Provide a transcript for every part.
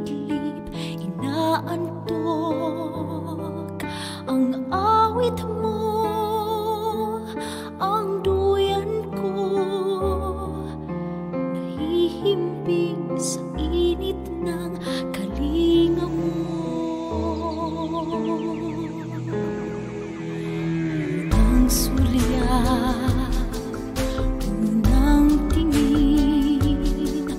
Idlip, inaantok ang awit mo, ang duyan ko, nahihimbing sa init ng kalinga mo. Unang sulyap, unang tingin,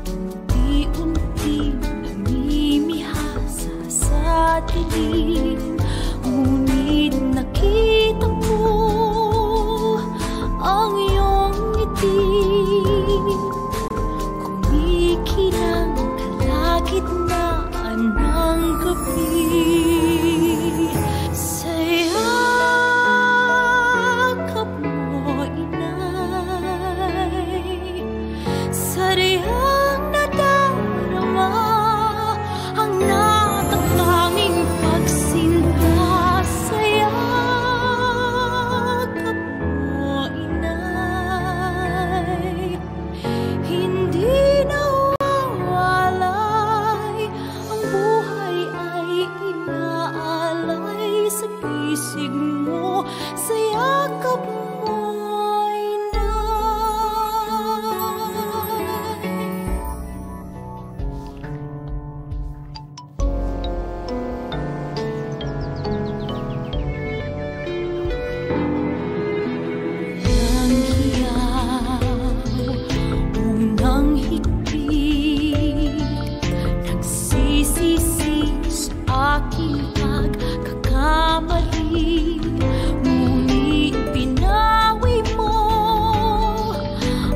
unti-unti namimihasa sa dilim. Ngunit nakita ko ang iyong ngiti, kumikinang kalagitnaan ng gabi. Sa yakap mo, inay, sariyang nadarama ang natatanging pagsinta. Sa yakap mo, inay, hindi nawawalay ang buhay ay inaalay sa pisig mo, sa yakap mo, inay. Unang hiyaw, unang higpit, nagsisisi sa aking pagkakamali. Ngunit pinawi mo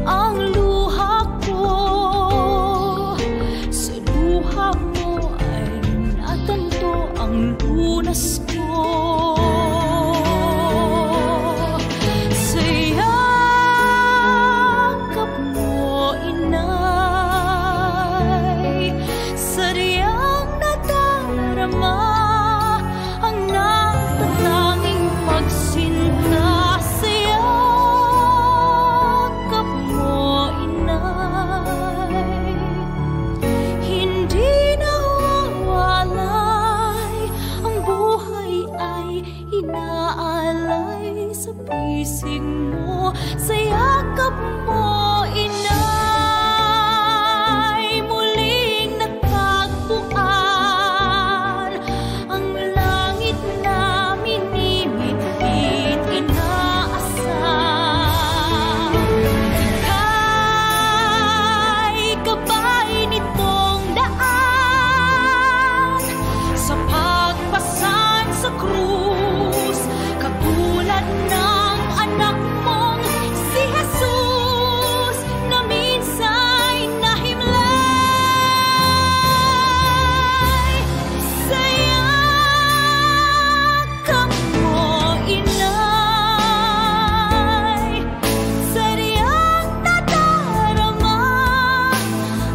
ang luha ko. Sa luha mo ay natanto ang lunas ko. Sa yakap mo, inay, sariyang nadarama ang natatanging pagsinta. Sa yakap mo, inay, hindi nawawalay ang buhay ay inaalay sa pisig mo, sa yakap mo, inay. Muling natagpuan ang langit na minimithit, inaasam. Ika'y gabay nitong daan sa pagpasan sa krus, katulad ng anak mong si Jesus na minsa'y nahimlay. Sa yakap mo, inay, sariyang nadarama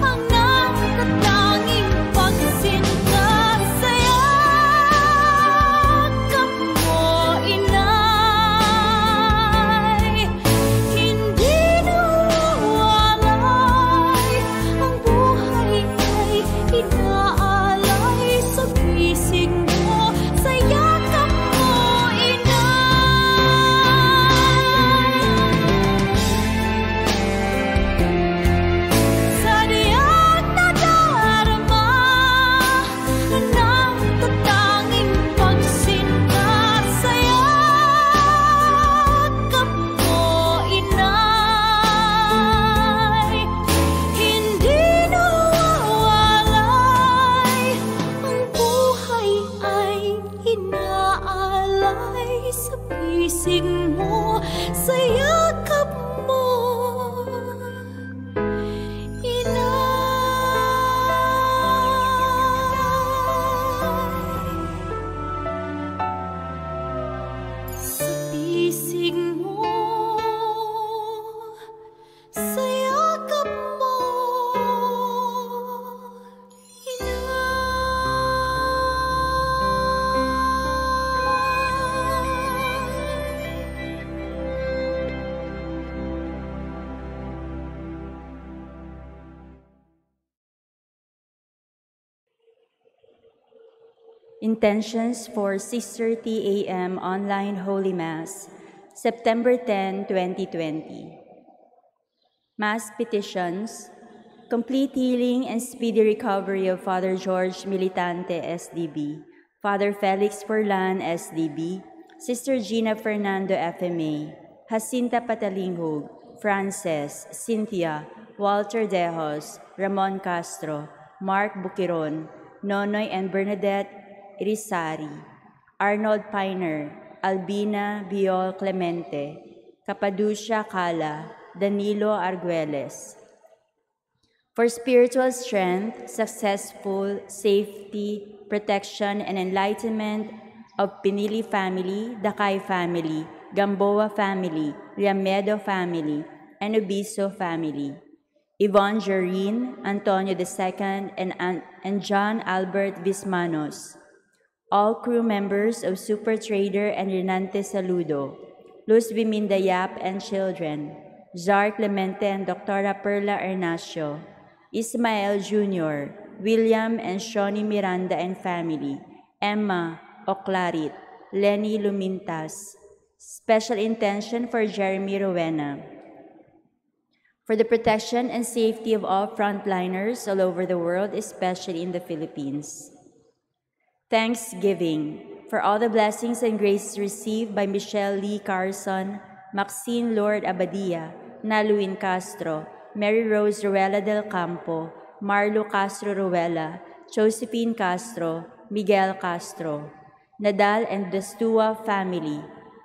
ang natatanging pagsinta. Sa yakap mo, inay, hindi nawawalay ang buhay ay inaalay sa pisig mo, sa yakap mo, inay. Sariyang nadarama ang natatanging pagsinta. Sa yakap mo, inay, hindi nawawalay ang buhay ay inaalay sa pisig mo, sa yakap mo, inay. Sa pisig mo, sa yakap mo, inay. Intentions for 6:30 a.m. online Holy Mass, September 10, 2020. Mass petitions: complete healing and speedy recovery of Father George Militante, SDB, Father Felix Forlan, SDB, Sister Gina Fernando, FMA, Jacinta Patalinghug, Frances, Cynthia, Walter Dejos, Ramon Castro, Mark Bukiron, Nonoy and Bernadette Irisari, Arnold Piner, Albina Biol Clemente, Capaducia Cala, Danilo Arguelles. For spiritual strength, successful safety, protection, and enlightenment of Pinili family, Dakay family, Gamboa family, Liamedo family, and Obiso family. Yvonne Joreen, Antonio II, and John Albert Vismanos. All crew members of Super Trader and Renante Saludo, Luz Viminda Yap and children, Zar Clemente and Doctora Perla Ernacio, Ismael Jr., William and Shawnee Miranda and family, Emma Oclarit, Lenny Lumintas. Special intention for Jeremy Rowena. For the protection and safety of all frontliners all over the world, especially in the Philippines. Thanksgiving for all the blessings and graces received by Michelle Lee Carson, Maxine Lord Abadia, Naluin Castro, Mary Rose Ruela del Campo, Marlo Castro Ruela, Josephine Castro, Miguel Castro, Nadal and Destua family,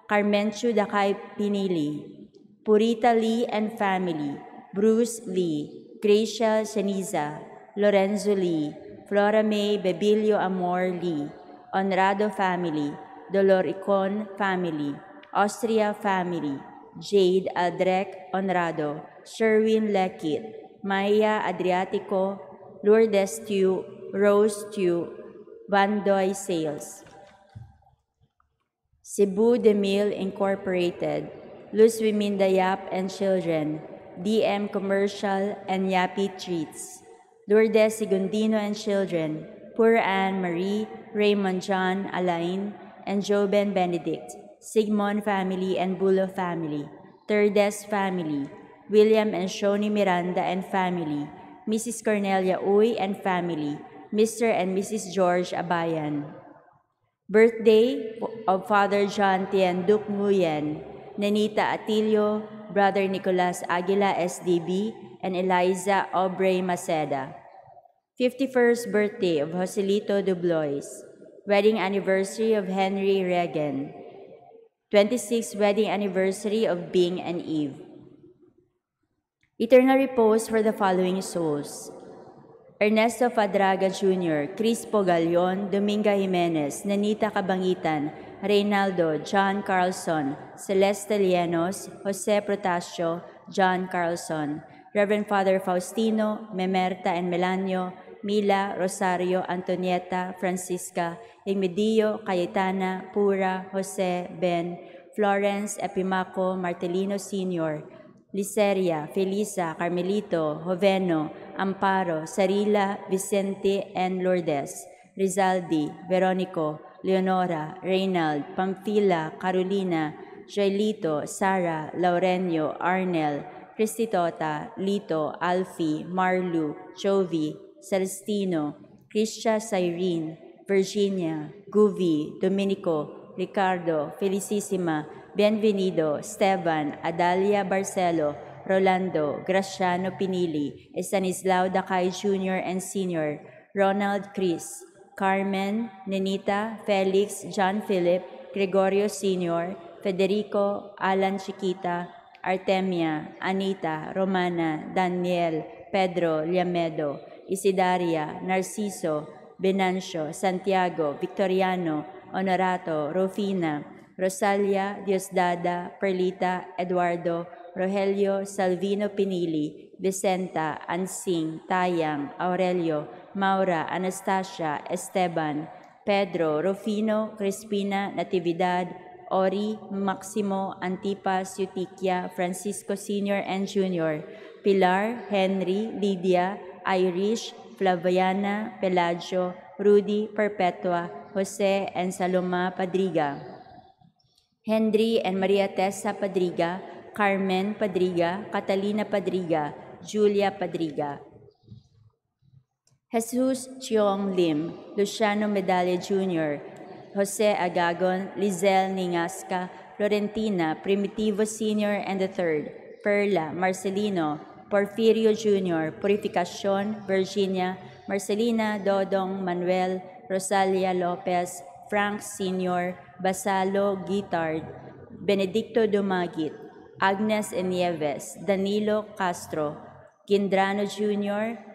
Carmenchu Dakay Pinili, Purita Lee and family, Bruce Lee, Gracia Ceniza, Lorenzo Lee, Flora May Bebilio Amor Lee, Honrado family, Dolor Icon family, Austria family, Jade Aldrec Honrado, Sherwin Lekit, Maya Adriatico, Lourdes Tew, Rose Tew, Vandoy Sales. Cebu DeMille Incorporated, Luz Wiminda Yap and Children, DM Commercial and Yappy Treats, Lourdes Segundino and Children, Pura Ann Marie, Raymond John Alain, and Joben Benedict, Sigmon Family and Bulo Family, Terdes Family, William and Shoni Miranda and Family, Mrs. Cornelia Uy and Family, Mr. and Mrs. George Abayan. Birthday of Father John Tien Duc Nguyen, Nenita Atilio, Brother Nicolas Aguila SDB, and Eliza Aubrey Maceda. 51st birthday of Joselito Dublois. Wedding anniversary of Henry Regan. 26th wedding anniversary of Bing and Eve. Eternal repose for the following souls: Ernesto Fadraga Jr., Crispo Galion, Dominga Jimenez, Nanita Cabangitan, Reynaldo, John Carlson, Celeste Lienos, Jose Protasio, John Carlson, Reverend Father Faustino, Memerta and Melanio, Mila, Rosario, Antonieta, Francisca, Igmedio, Cayetana, Pura, Jose, Ben, Florence, Epimaco, Martelino Sr., Liceria, Felisa, Carmelito, Joveno, Amparo, Sarila, Vicente, and Lourdes, Rizaldi, Veronico, Leonora, Reynald, Pamphila, Carolina, Joelito, Sara, Laurenio, Arnel, Cristitota, Lito, Alfie, Marlu, Jovi, Celestino, Cristia Cyrene, Virginia, Guvi, Domenico, Ricardo, Felicissima, Bienvenido, Esteban, Adalia Barcelo, Rolando, Graciano Pinili, Estanislao Dakay Jr. and Sr., Ronald Chris, Carmen, Nenita, Felix, John Philip, Gregorio Sr., Federico, Alan Chiquita, Artemia, Anita, Romana, Daniel, Pedro, Liamedo, Isidaria, Narciso, Benancio, Santiago, Victoriano, Honorato, Rufina, Rosalia, Diosdada, Perlita, Eduardo, Rogelio, Salvino Pinili, Vicenta, Ansing, Tayang, Aurelio, Maura, Anastasia, Esteban, Pedro, Rufino, Crispina, Natividad, Ori, Maximo, Antipas, Eutiquia, Francisco Sr. and Jr., Pilar, Henry, Lydia, Irish, Flaviana, Pelagio, Rudy, Perpetua, Jose, and Saloma Padriga, Henry and Maria Tessa Padriga, Carmen Padriga, Catalina Padriga, Julia Padriga, Jesus Chiong Lim, Luciano Medalla Jr., Jose Agagon, Lizelle Ningasca, Florentina, Primitivo Sr. and the Third, Perla, Marcelino, Porfirio Jr., Purificacion, Virginia, Marcelina, Dodong, Manuel, Rosalia Lopez, Frank Sr., Basalo Guitard, Benedicto Dumagit, Agnes Nieves, Danilo Castro, Gindrano Jr.,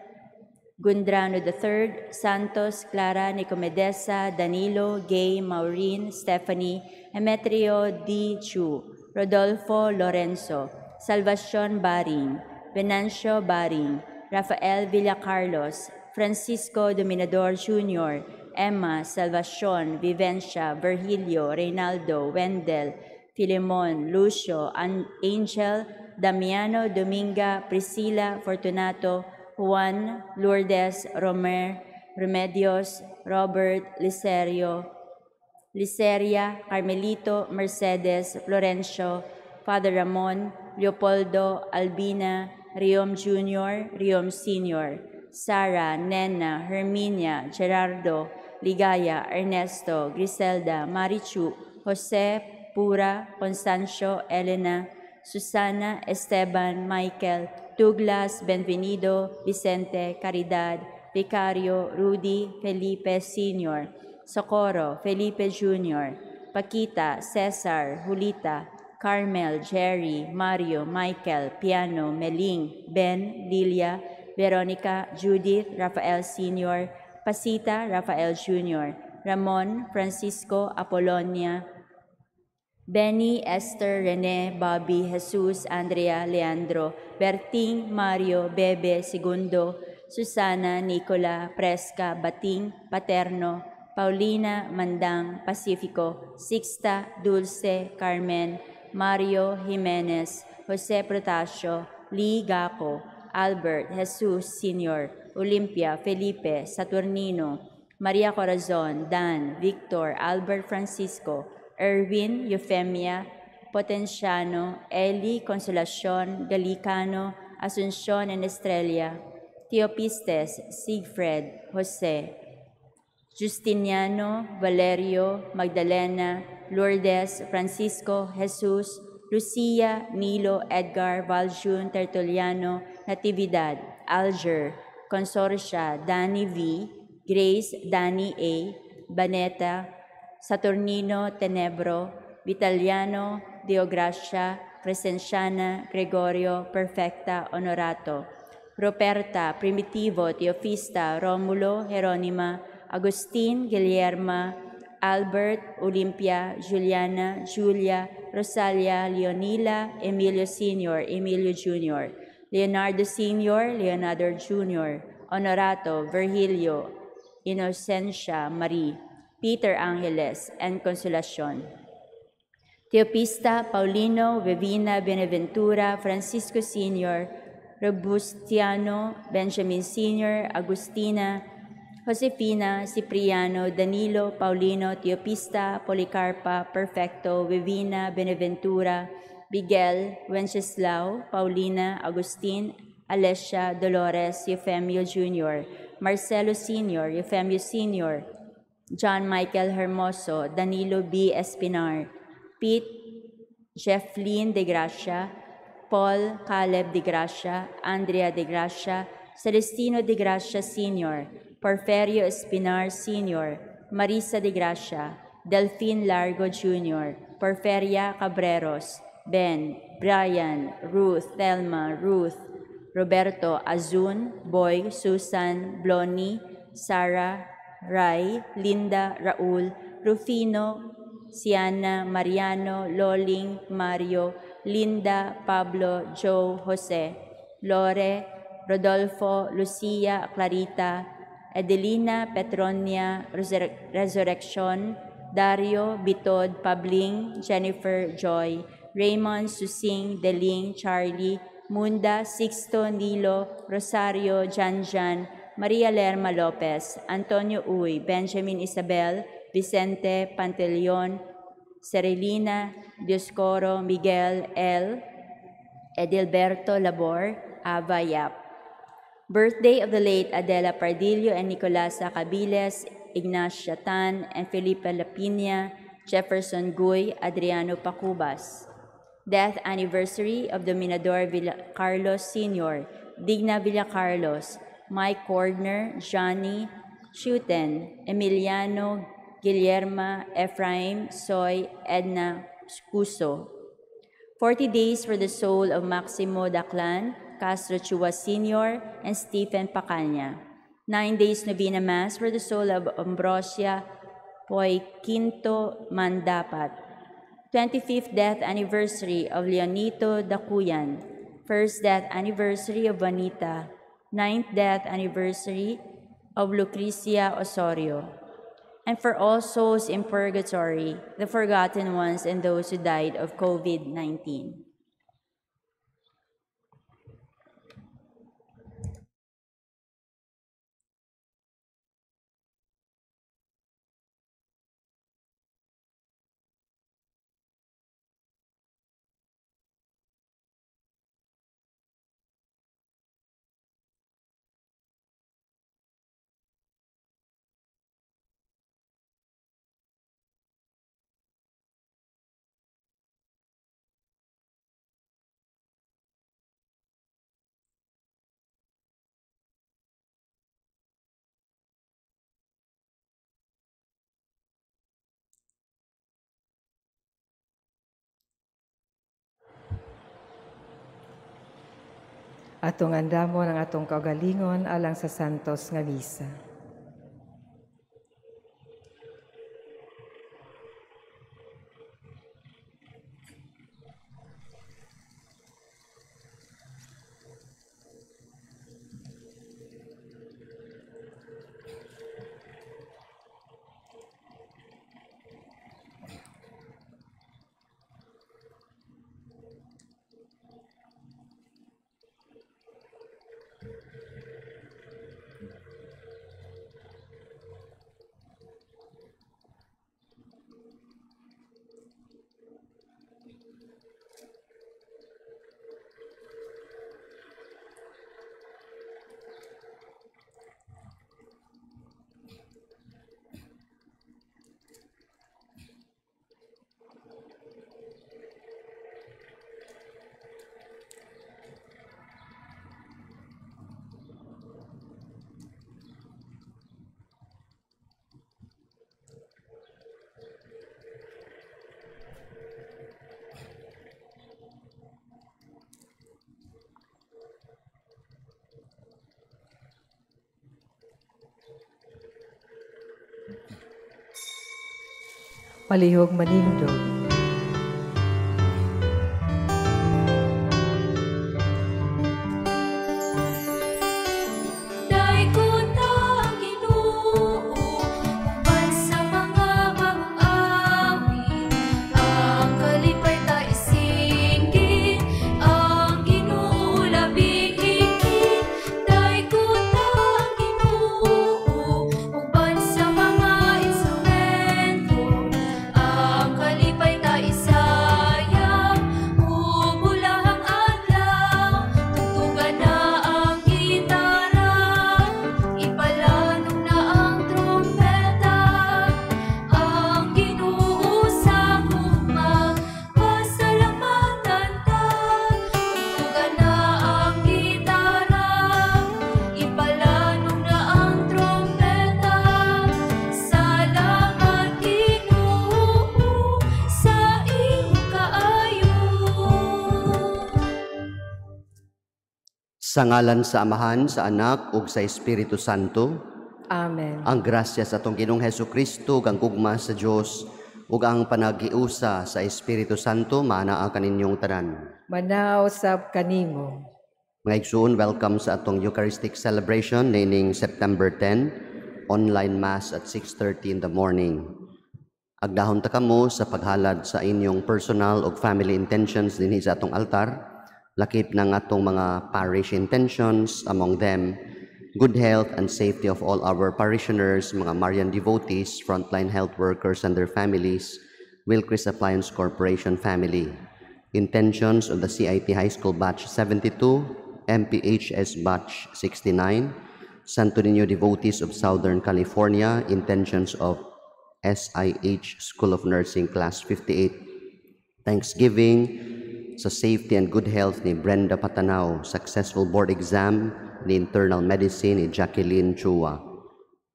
Gundrano III, Santos, Clara, Nicomedesa, Danilo, Gay, Maureen, Stephanie, Emetrio D. Chu, Rodolfo Lorenzo, Salvacion Baring, Venancio Baring, Rafael Villacarlos, Francisco Dominador Jr., Emma, Salvacion, Vivencia, Virgilio, Reynaldo, Wendell, Filemon, Lucio, Angel, Damiano, Dominga, Priscilla, Fortunato, Juan, Lourdes, Romer, Remedios, Robert, Licerio, Liceria, Carmelito, Mercedes, Florencio, Father Ramon, Leopoldo, Albina, Riom Jr., Riom Sr., Sara, Nena, Herminia, Gerardo, Ligaya, Ernesto, Griselda, Marichu, Jose, Pura, Constancio, Elena, Susana, Esteban, Michael, Douglas, Benvenido, Vicente, Caridad, Vicario, Rudy, Felipe Sr., Socorro, Felipe Jr., Paquita, Cesar, Julita, Carmel, Jerry, Mario, Michael, Piano, Meling, Ben, Lilia, Veronica, Judith, Rafael Sr., Pasita, Rafael Jr., Ramon, Francisco, Apolonia, Benny, Esther, Rene, Bobby, Jesus, Andrea, Leandro, Berting, Mario, Bebe, Segundo, Susana, Nicola, Presca, Bating, Paterno, Paulina, Mandang, Pacifico, Sixta, Dulce, Carmen, Mario, Jimenez, Jose Protasio, Lee Gaco, Albert, Jesus Sr., Olimpia, Felipe, Saturnino, Maria Corazon, Dan, Victor, Albert Francisco, Erwin, Eufemia, Potenciano, Eli, Consolacion, Galicano, Asuncion and Estrella, Theopistes, Siegfried, Jose, Justiniano, Valerio, Magdalena, Lourdes, Francisco, Jesus, Lucia, Nilo, Edgar, Valjun, Tertuliano, Natividad, Alger, Consorcia, Danny V, Grace, Danny A, Baneta, Saturnino, Tenebro, Vitaliano, Deogracia, Crescenciana, Gregorio, Perfecta, Honorato, Roberta, Primitivo, Teofista, Romulo, Jeronima, Agustin, Guillerma, Albert, Olimpia, Juliana, Julia, Rosalia, Leonila, Emilio Sr., Emilio Jr., Leonardo Sr., Leonardo Jr., Honorato, Virgilio, Inocencia, Marie, Peter Angeles, and Consolacion. Teopista, Paulino, Vevina, Benaventura, Francisco Sr., Robustiano, Benjamin Sr., Agustina, Josefina, Cipriano, Danilo, Paulino, Teopista, Policarpa, Perfecto, Vevina, Benaventura, Miguel, Wenceslao, Paulina, Agustin, Alessia, Dolores, Eufemio Jr., Marcelo Sr., Eufemio Sr., John Michael Hermoso, Danilo B. Espinar, Pete Jefflin de Gracia, Paul Caleb de Gracia, Andrea de Gracia, Celestino de Gracia Sr., Porferio Espinar Sr., Marisa de Gracia, Delphine Largo Jr., Porferia Cabreros, Ben, Brian, Ruth, Thelma, Ruth, Roberto, Azun, Boy, Susan, Bloni, Sarah, Rai, Linda, Raul, Rufino, Siana, Mariano, Loling, Mario, Linda, Pablo, Joe, Jose, Lore, Rodolfo, Lucia, Clarita, Adelina, Petronia, Resurrection, Dario, Bitod, Pabling, Jennifer, Joy, Raymond, Susing, Deling, Charlie, Munda, Sixto, Nilo, Rosario, Janjan, Maria Lerma Lopez, Antonio Uy, Benjamin Isabel, Vicente Pantaleon, Serelina Dioscoro, Miguel L., Edilberto Labor, Ava Yap. Birthday of the late Adela Pardillo and Nicolasa Cabiles, Ignacia Tan, and Felipe Lapina, Jefferson Guy, Adriano Pacubas. Death anniversary of Dominador Villacarlos Sr., Digna Villacarlos, Mike Cordner, Johnny Chuten, Emiliano Guillerma, Ephraim, Soy, Edna Cuso. 40 days for the soul of Maximo Daclan, Castro Chua Sr., and Stephen Pacaña. 9 days Novena Mass for the soul of Ambrosia Poiquinto Mandapat. 25th death anniversary of Leonito Dacuyan. First death anniversary of Juanita. 9th death anniversary of Lucrecia Osorio. And for all souls in purgatory, the forgotten ones and those who died of COVID-19. Atong andamon ang atong kaugalingon alang sa santos nga misa. Palihog manindog. Sa ngalan sa Amahan, sa Anak, ug sa Espiritu Santo. Amen. Ang grasya sa atong Ginoong Hesukristo, ug ang gugma sa Dios, ug ang panagiusa sa Espiritu Santo, maanaa kaninyong tanan. Manaw sab kanimo. Mga igsoon, welcome sa atong Eucharistic celebration niining September 10, online mass at 6:30 in the morning. Agdahon ta kamo sa paghalad sa inyong personal ug family intentions dinhi sa atong altar. Lakip ng atong mga parish intentions, among them good health and safety of all our parishioners, mga Marian devotees, frontline health workers and their families, Wilcris Appliance Corporation family. Intentions of the CIT High School Batch 72, MPHS Batch 69, Santo Niño devotees of Southern California, intentions of SIH School of Nursing Class 58. Thanksgiving sa safety and good health ni Brenda Patanao, successful board exam ni Internal Medicine ni Jacqueline Chua.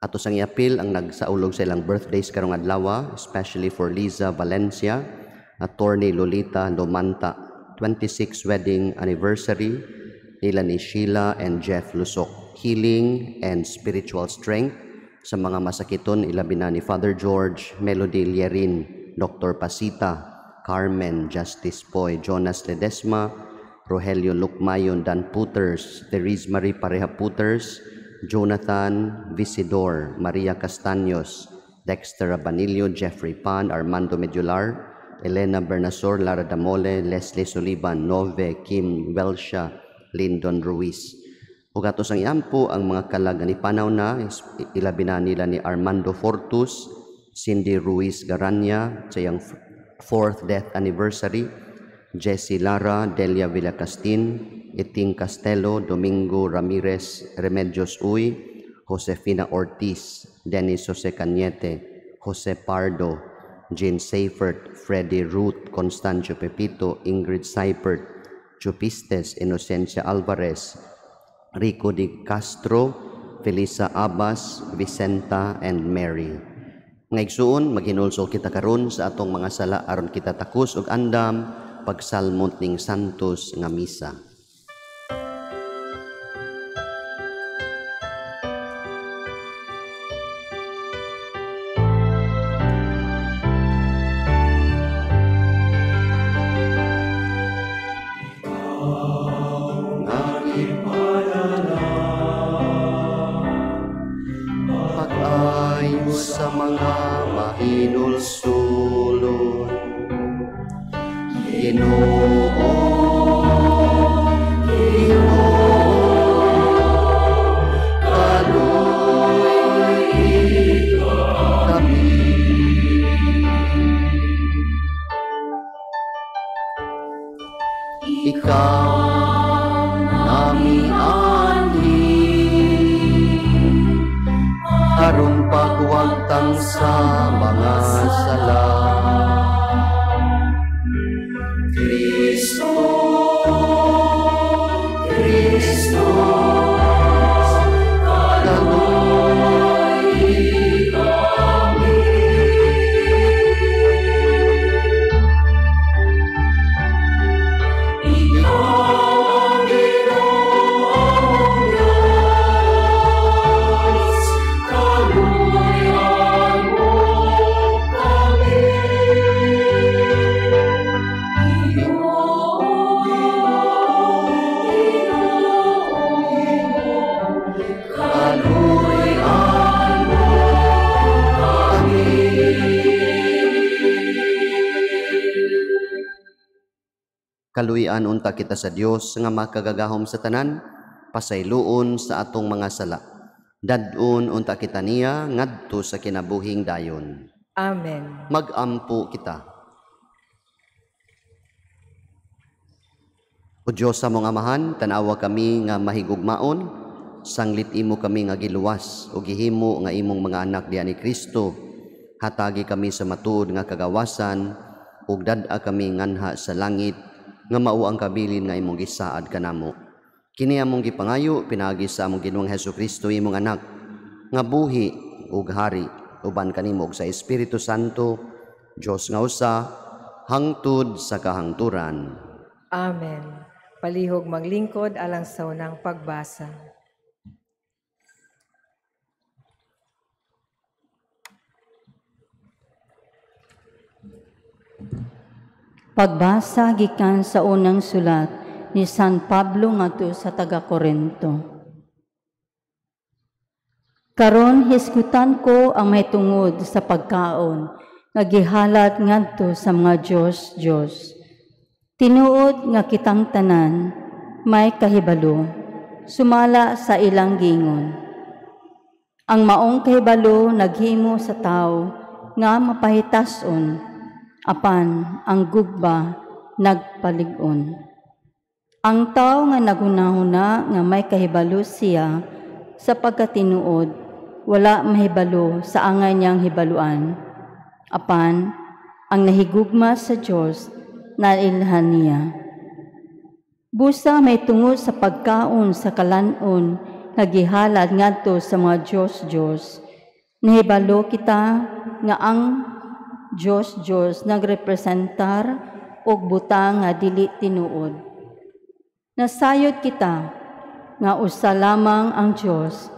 Ato sang iapil ang nagsaulog sa ilang birthdays karong adlaw, especially for Liza Valencia, Attorney Lolita Lomanta, 26th wedding anniversary nila ni Sheila and Jeff Lusok. Healing and spiritual strength sa mga masakiton, ilabi na ni Father George, Melody Lierin, Dr. Pasita, Carmen, Justice Poy, Jonas Ledesma, Rogelio Lukmayon, Dan Puters, Therese Marie Pareja Puters, Jonathan Visidor, Maria Castaños, Dexter Abanillo, Jeffrey Pan, Armando Medular, Elena Bernasor, Lara Damole, Leslie Soliban, Nove, Kim Welsha, Lyndon Ruiz. Ug ato sang iampo ang mga kalag nga nipanaw na, ilabi na nila ni Armando Fortus, Cindy Ruiz Garanya sa iyang fourth death anniversary, Jesse Lara, Delia Villacastin, Iting Castelo, Domingo Ramirez, Remedios Uy, Josefina Ortiz, Dennis Jose Cañete, Jose Pardo, Jane Seifert, Freddy Ruth, Constancio Pepito, Ingrid Seifert, Chupistes, Inocencia Alvarez, Rico de Castro, Felisa Abbas, Vicenta, and Mary. Mga igsuon, maghinulsol kita karon sa atong mga sala aron kita takos og andam pagsalmot ning santos nga misa. Sa mga mahinulsulon, Ginoo, Ginoo, kaluoy kami. Ikaw nami anhi, aron pagwagtang sa mga sala. Kristo, Kristo, kaluoy kami. Ikaw ang Ginoong Diyos, kaluoyan mo kami. Ginoo, Ginoo, kaluoyan mo kami. Kaluoyan unta kita sa Dios nga makagagahom sa tanan, pasayloon sa atong mga sala. Dad-on unta kita niya ngadto sa kinabuhing dayon. Amen. Magampo kita. O Dios sa mong Amahan, tan-awa kami nga mahigugmaon, sanglit imo kami nga giluwas o gihimo nga imong mga anak diha ni Kristo. Hatagi kami sa matuod nga kagawasan ug dad-a kami nganha sa langit nga mao ang kabilin nga imong gisaad kanamo. Kini among gipangayo pinaagi sa among Ginoong Hesukristo imong anak nga buhi ug hari uban kanimo ug sa Espiritu Santo, Dios nga usa, hangtod sa kahangturan. Amen. Palihog maglingkod alang sa unang pagbasa. Pagbasa gikan sa unang sulat ni San Pablo ngadto sa taga-Korinto. Karon hisgutan ko ang mahitungod sa pagkaon nga gihalat ngadto sa mga Dios-Dios. Tinuod nga kitang tanan may kahibalo. sumala sa ilang gingon. Ang maong kahibalo naghimo sa tawo nga mapahitason, apan ang gugba nagpalig-on. Ang tawo nga naghunahuna nga may kahibalo siya sa pagkatinuod, wala mahibalo sa angay niyang hibaluan. Apan ang nahigugma sa Dios nailhan niya. Busa may tungod sa pagkaon sa kalanon nga gihalad ngadto sa mga Dios-Dios, nahibalo kita nga ang Dios-Dios nagrepresentar og butang nga dili tinuod. Nasayod kita nga usa lamang ang Dios,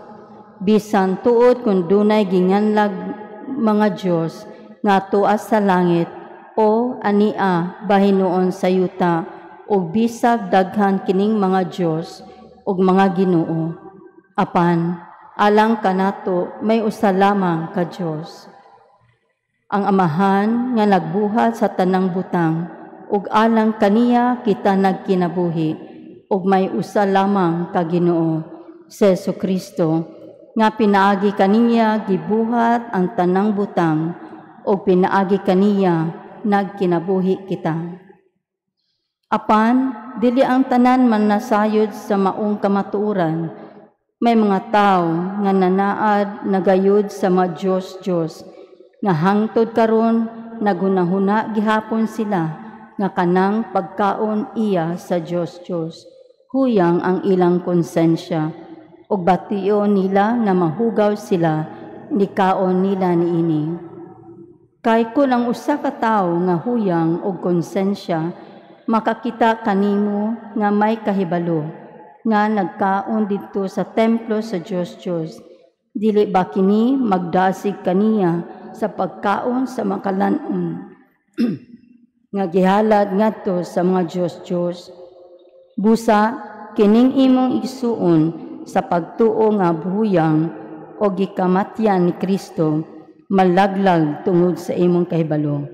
bisan tuod kung dunay ginganlag mga Dios nga tuas sa langit o ania bahinuon sa yuta, ug bisag daghan kining mga Dios ug mga Ginoo. Apan alang kanato may usa lamang ka Dios, ang Amahan nga nagbuhat sa tanang butang, ug alang kaniya kita nagkinabuhi, ug may usa lamang ka Ginoo, si Jesu-Kristo, nga pinaagi kaniya gibuhat ang tanang butang, ug pinaagi kaniya nagkinabuhi kita. Apan dili ang tanan man nasayod sa maong kamatuoran. May mga tawo nga nanaad nagayod sa mga Dios-Dios, nga hangtod karon naghunahuna gihapon sila nga kanang pagkaon iya sa Dios-Dios. Huyang ang ilang konsensya, ug bation nila nga mahugaw sila nikaon nila niini. Kay kun ang usa ka tawo nga huyang og konsensya makakita kanimo nga may kahibalo nga nagkaon didto sa templo sa Dios-Dios, dili ba kini magdasig kaniya sa pagkaon sa makalan-on nga gihalad ngadto sa mga Dios-Dios? Busa kining imong igsuon sa pagtuo nga buhuyang o gikamatyan ni Kristo malaglag tungod sa imong kahibalo.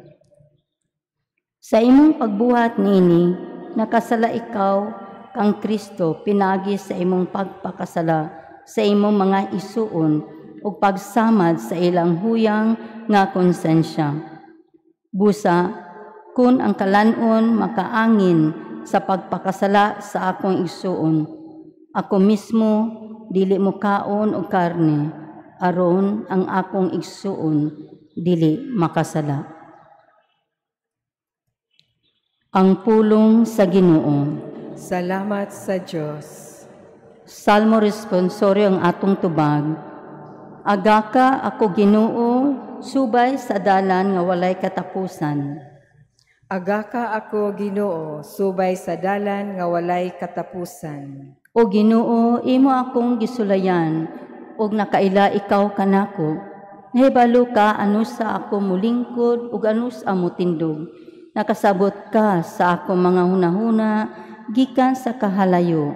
Sa imong pagbuhat niini, nakasala ikaw kang Kristo pinagi sa imong pagpakasala sa imong mga isuon ug pagsamad sa ilang huyang nga konsensya. Busa, kun ang kalan-on makaangin sa pagpakasala sa akong igsuon, ako mismo dili mo kaon og karne, aron ang akong igsuon dili makasala. Ang pulong sa Ginoo. Salamat sa Dios. Salmo responsorio ang atong tubag. Agaka ako Ginoo, subay sa dalan nga walay katapusan. Agaka ako Ginoo, subay sa dalan nga walay katapusan. O Ginoo, imo akong gisulayan, ug nakaila ikaw kanako. Nahibalo ka anusa ako mulingkod ug anusa motindog. Nakasabot ka sa akong mga hunahuna gikan sa kahalayo.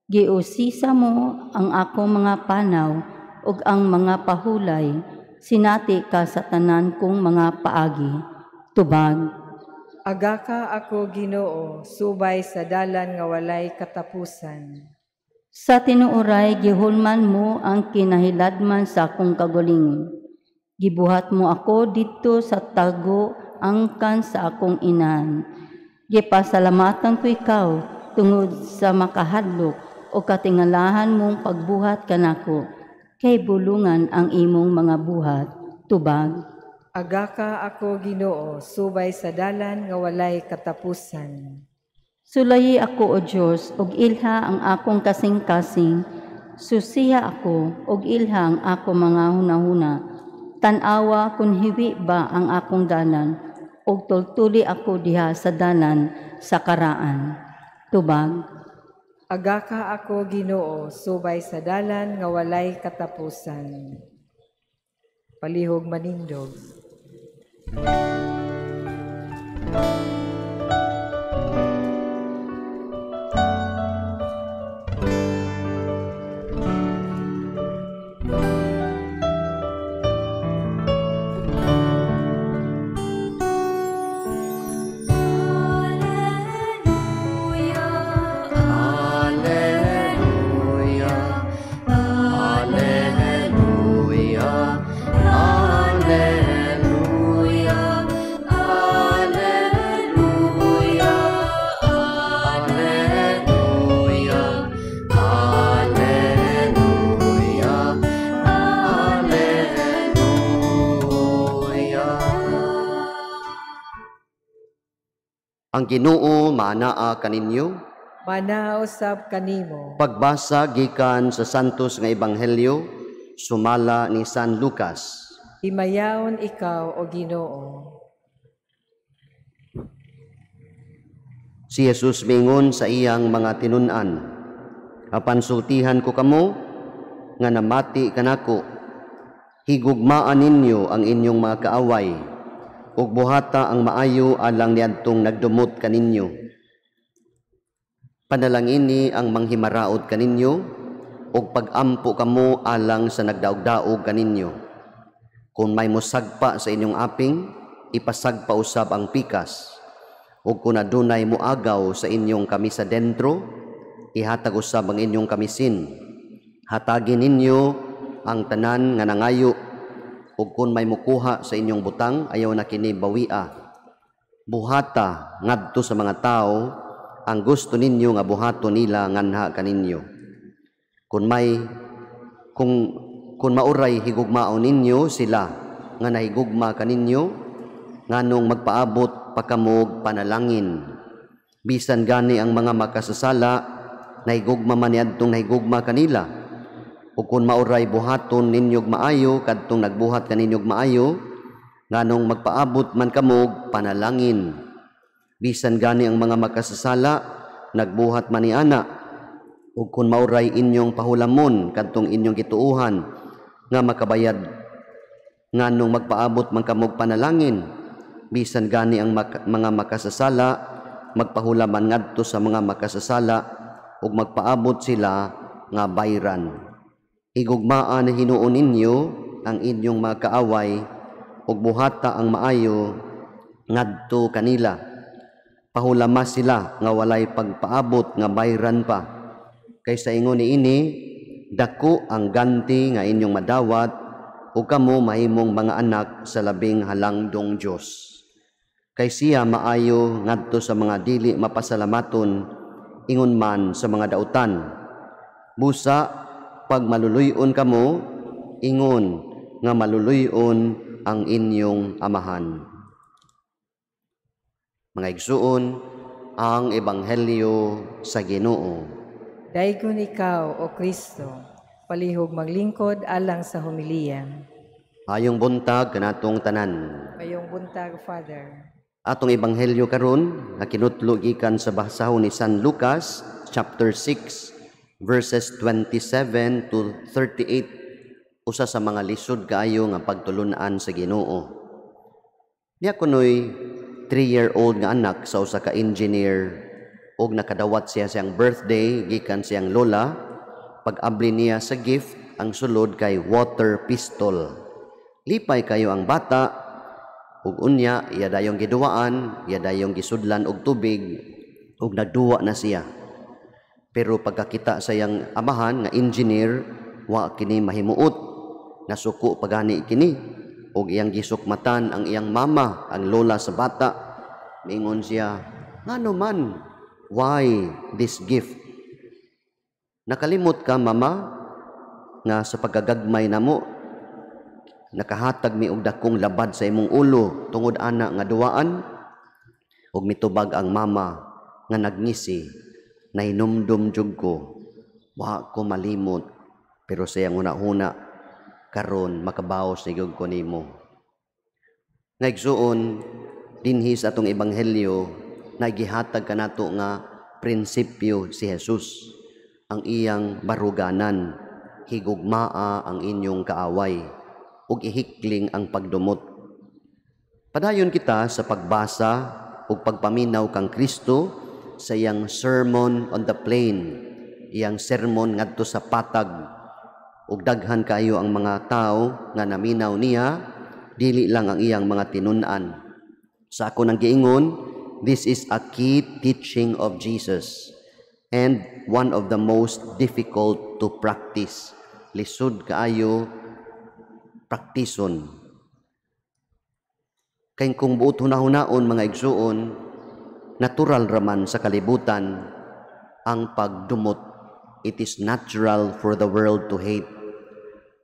Giusisa mo ang akong mga panaw ug ang mga pahulay. Sinati ka sa tanan kong mga paagi. Tubag. Agaka ako Ginoo, subay sa dalan nga walay katapusan. Sa tinuoray gihulman mo ang kinahiladman sa akong kagulingon. Gibuhat mo ako didto sa tago angkan sa akong inahan. Gipasalamatan ko ikaw tungod sa makahadlok o katingalahan mong pagbuhat kanako, kay bulungan ang imong mga buhat. Tubag. Agaka ako Ginoo, subay sa dalan nga walay katapusan. Sulayi ako o Dios ug ilha ang akong kasing-kasing. Susiha ako ug ilha ang akong mga hunahuna. Tan-awa kun hiwi ba ang akong dalan, ug tultuli ako diha sa dalan sa karaan. Tubag. Agaka ako Ginoo, subay sa dalan nga walay katapusan. Palihog manindog. Alleluia, Alleluia. Ang Ginoo maanaa kaninyo. Manaa usab kanimo. Pagbasa gikan sa Santos nga Ebanghelyo sumala ni San Lucas. Himayaon ikaw, O Ginoo. Si Jesus mingon sa iyang mga tinun-an, "Apan sultihan ko kamo nga namati kanako, higugmaan ninyo ang inyong mga kaaway, ug buhata ang maayo alang niadtong nagdumot kaninyo. Panalangini ang manghimaraot kaninyo, ug pag-ampo kamo alang sa nagdaog-daog kaninyo. Kung may mosagpa sa inyong aping, ipasagpa usab ang pikas. Ug kung adunay moagaw sa inyong kamisa dentro, ihatag usab ang inyong kamisin. Hatagi ninyo ang tanan nga nangayo, ug kung may mukuha sa inyong butang, ayaw na kini bawia. Buhata ngadto sa mga tawo ang gusto ninyo nga buhaton nila nganha kaninyo. Kung mauray higugmaon ninyo sila nga nahigugma kaninyo, nganong magpaabot pa kamog panalangin? Bisan gani ang mga makasasala, nahigugma man niadtong nahigugma kanila. Ug kung mauray buhaton ninyog maayo kadtong nagbuhat kaninyog maayo, nganong magpaabot man kamog panalangin? Bisan gani ang mga makasasala, nagbuhat man niana. Ug kung mauray inyong pahulamon kadtong inyong gituohan nga makabayad, nganong magpaabot man kamog panalangin? Bisan gani ang mga makasasala, magpahulaman ngadto sa mga makasasala, ug magpaabot sila nga bayran. Higugmaan hinuon ninyo ang inyong mga kaaway, ug buhata ang maayo ngadto kanila. Pahulama sila nga walay pagpaabot nga bayran pa. Kaysa ingon niini, dako ang ganti nga inyong madawat, ug kamo mahimong mga anak sa labing halangdong Dios. Kay siya maayo ngadto sa mga dili mapasalamaton, ingon man sa mga dautan. Busa pag maluluy-on kamo, ingon nga maluluy-on ang inyong amahan." Mga igsuon, ang Ebanghelyo sa Ginoo. Daygon ikaw, O Kristo. Palihog maglingkod alang sa homiliya. Ayong buntag kanatong tanan. Mayong buntag, Father. Atong Ebanghelyo karon nga kinutlo gikan sa basahon ni San Lucas chapter 6 verses 27 to 38, usa sa mga lisod kaayo nga pagtulun-an sa Ginoo. Niya kunoy 3-year-old nga anak sa usa ka engineer, ug nakadawat siya siyang birthday gikan siyang lola. Pag-abli niya sa gift, ang sulod kay water pistol. Lipay kayo ang bata, ug unya iya dayong giduwaan, iya dayong gisudlan og tubig, ug nagduwa na siya. Pero pagkakita sa iyang amahan nga engineer, wa kini mahimuot. Nasuko pagani kini, ug iyang gisukmatan ang iyang mama, ang lola sa bata. Mingon siya, "Ngano man? Why this gift? Nakalimot ka, mama, nga sa pagkagagmay namo, nakahatag mi og dakong labad sa imong ulo tungod ana nga duwaan?" Ug mitubag ang mama nga nagngisi, "Nahinumdum jud ko, wa ko malimot, pero sa iyang hunahuna, karon makabaos ni gyud ko nimo." Nga igsuon, dinhi sa atong ebanghelyo, nagihatag kanato nga prinsipyo si Jesus, ang iyang baruganan, higugmaa ang inyong kaaway, ug ihikling ang pagdumot. Padayon kita sa pagbasa ug pagpaminaw kang Kristo sa iyang Sermon on the Plain, iyang sermon ngadto sa patag. Ug daghan kaayo ang mga tawo nga naminaw niya, dili lang ang iyang mga tinun-an. Sa ako nang giingon, this is a key teaching of Jesus and one of the most difficult to practice. Lisod kaayo praktison. Kay kung buot hunahunaon, mga igsuon, natural raman sa kalibutan ang pagdumot. It is natural for the world to hate.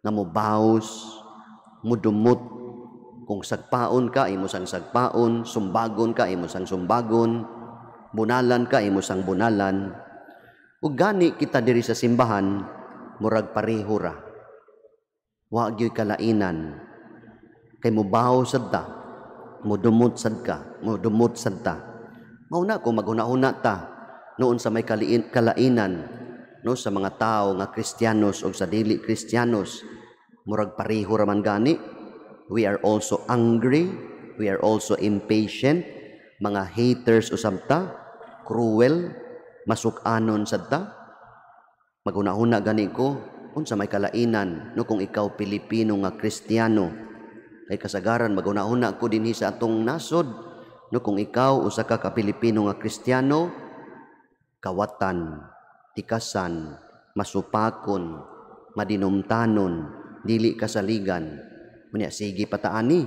Nga mubaws, mudumot. Kung sagpaon ka, imo sang sagpaon, sumbagon ka, imo sang sumbagon. Bunalan ka, imo sang bunalan. Ug gani kita diri sa simbahan, murag pareho ra. Wa gyud kalainan. Kay mubaho sad ta, mudumot sad ka, mudumot sad ta. Mao na kung maghuna-huna ta noon sa may kalainan, no, sa mga tao nga Kristiyanos o sa dili Kristiyanos, murag pareho ra man gani. We are also angry, we are also impatient, mga haters usab ta, cruel, masuk-anon sad ta. Maghuna-huna gani ko unsa may kalainan, no, kung ikaw Pilipino nga Kristiyano. Kay kasagaran maghuna-huna ko dinhi sa atong nasod, no, kung ikaw usa ka Pilipino nga Kristiyano, kawatan, tikasan, masupakon, madinumtanon, dili kasaligan. Unya sige pataani.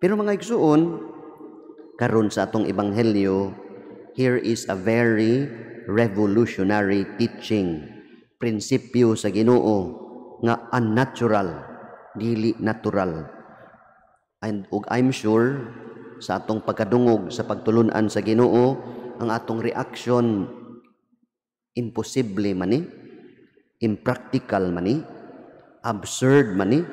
Pero mga igsuon, karon sa atong ebanghelyo, here is a very revolutionary teaching. Prinsipyo sa Ginoo nga unnatural, dili natural. And ug I'm sure sa atong pagkadungog sa pagtulunan sa Ginoo, ang atong reaction, imposible man ni, impractical man ni, absurd man ni.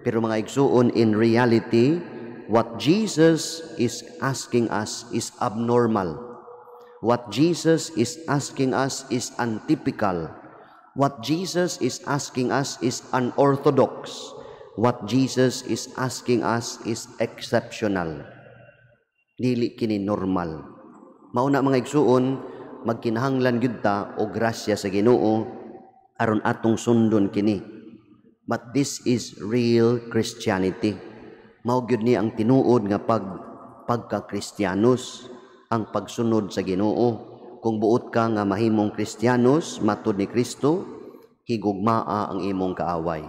Pero mga igsuon, in reality, what Jesus is asking us is abnormal. What Jesus is asking us is untypical. What Jesus is asking us is unorthodox. What Jesus is asking us is exceptional. Dili kini normal. Mao na, mga igsuon, magkinahanglan gyud ta og grasya sa Ginoo aron atong sundon kini. But this is real Christianity. Mao gyud ni ang tinuod nga pagka-Kristiyanos, ang pagsunod sa Ginoo. Kung buot ka nga mahimong Kristiyanos matud ni Kristo, higugmaa ang imong kaaway.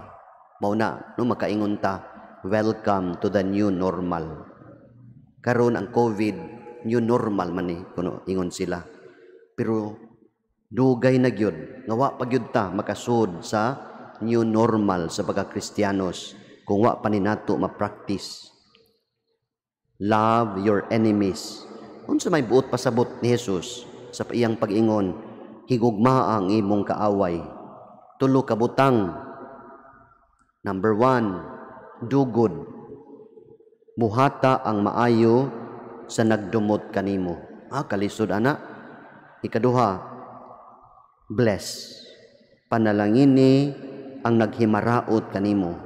Mao na, no, makaingon ta, welcome to the new normal. Karon ang COVID, new normal man ni kuno ingon sila. Pero dugay na gyud nga wa pa gyud ta makasud sa new normal sa pagka-Kristiyanos kung wa pa ni nato ma-practice. Love your enemies. Unsa may buot pasabot ni Jesus sa iyang pag-ingon, higugmaa ang imong kaaway? Tulo ka butang. Number 1, do good. Buhata ang maayo sa nagdumot kanimo. Ah, kalisod ana. Ikaduha, bless. Panalangini ang naghimaraot kanimo.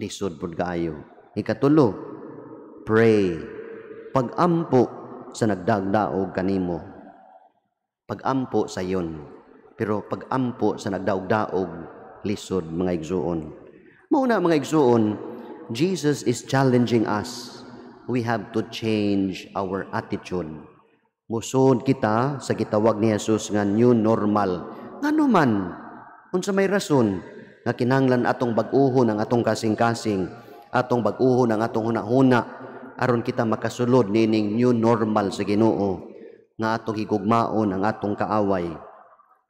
Lisod pud kaayo. Ikatulo, pray. Pag-ampo sa nagdagdaog kanimo. Pag-ampo sa yon. Pero pag-ampo sa nagdaog-daog, lisod, mga igsuon. Mao na, mga igsuon, Jesus is challenging us. We have to change our attitude. Musod kita sa gitawag ni Jesus nga new normal. Ngano man? Unsa may rason nga kinahanglan atong bag-uhon ang atong kasing-kasing, atong bag-uhon ang atong hunahuna aron kita makasulod nining new normal sa Ginoo nga atong higugmaon ang atong kaaway,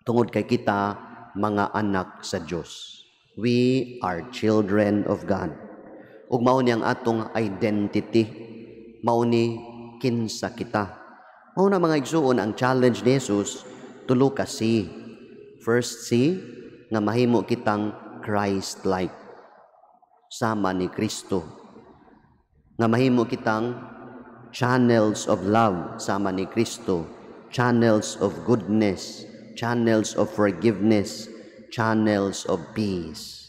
tungod kay kita mga anak sa Dios? We are children of God. Ug mao ni ang atong identity. Mao ni kinsa kita. Mao na, mga igsuon, ang challenge ni Jesus, tulo ka C. First C, nga mahimo kitang Christ-like. Sama ni Kristo. Nga mahimo kitang channels of love sama ni Kristo, channels of goodness, channels of forgiveness, channels of peace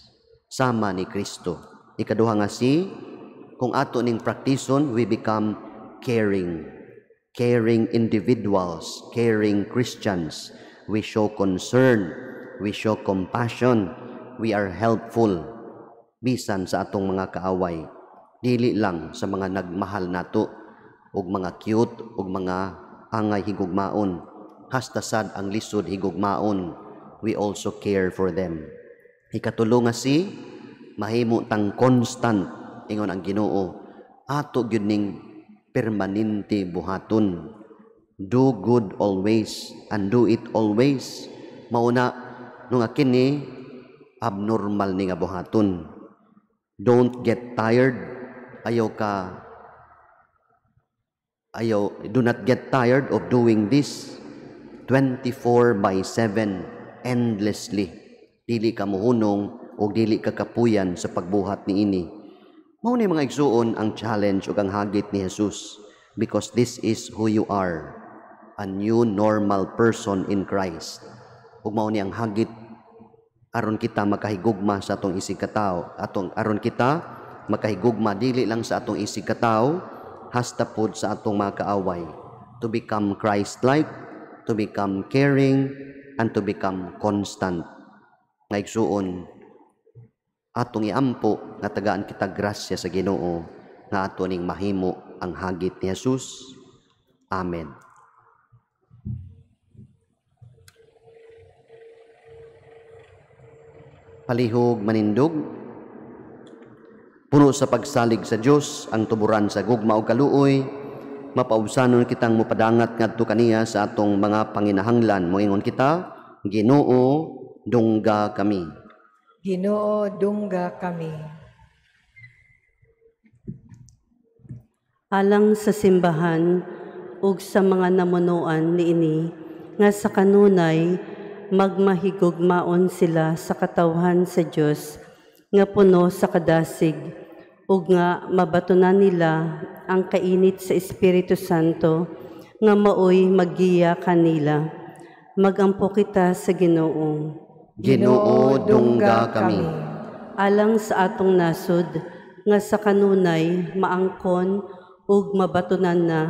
sama ni Kristo. Ikaduha nga C, kung ato ning praktison, we become caring. Caring individuals, caring Christians. We show concern, we show compassion, we are helpful bisan sa atong mga kaaway. Dili lang sa mga nagmahal nato ug mga cute ug mga angay higugmaon. Hasta sad ang lisod higugmaon, we also care for them. Ikatulo nga C, mahimo tang constant, ingon ang Ginoo. Ato gyud ning permanente buhaton. Do good always and do it always. Mao na no nga kini abnormal ni nga buhaton. Don't get tired. Ayaw ka Ayaw, do not get tired of doing this 24 by 7 endlessly. Dili ka muhunong o dili ka kapuyan sa pagbuhat niini. Mao ni, mga igsuon, ang challenge ug ang hagit ni Jesus, because this is who you are, a new normal person in Christ. Ug mao ni ang hagit aron kita makahigugma sa atong isig katawo, atong aron kita makahigugma dili lang sa atong isig katawo, hasta pod sa atong mga kaaway, to become Christ-like, to become caring, and to become constant. Mga igsuon, atong iampo nga tagaan kita grasya sa Ginoo nga ato ning mahimo ang hagit ni Jesus. Amen. Palihog manindog. Puno sa pagsalig sa Dios, ang tuburan sa gugma ug kaluoy, mapaubsanon kitang mopadangat ngadto kaniya sa atong mga panginahanglan. Moingon kita, Ginoo, dungga kami. Ginoo, dungga kami. Alang sa simbahan ug sa mga namunuan niini nga sa kanunay magmahigugmaon sila sa katawhan sa Dios nga puno sa kadasig ug nga mabatunan nila ang kainit sa Espiritu Santo nga maoy maggiya kanila. Magampo kita sa Ginoo. Ginoo, dungga kami. Alang sa atong nasod nga sa kanunay maangkon ug mabatunan na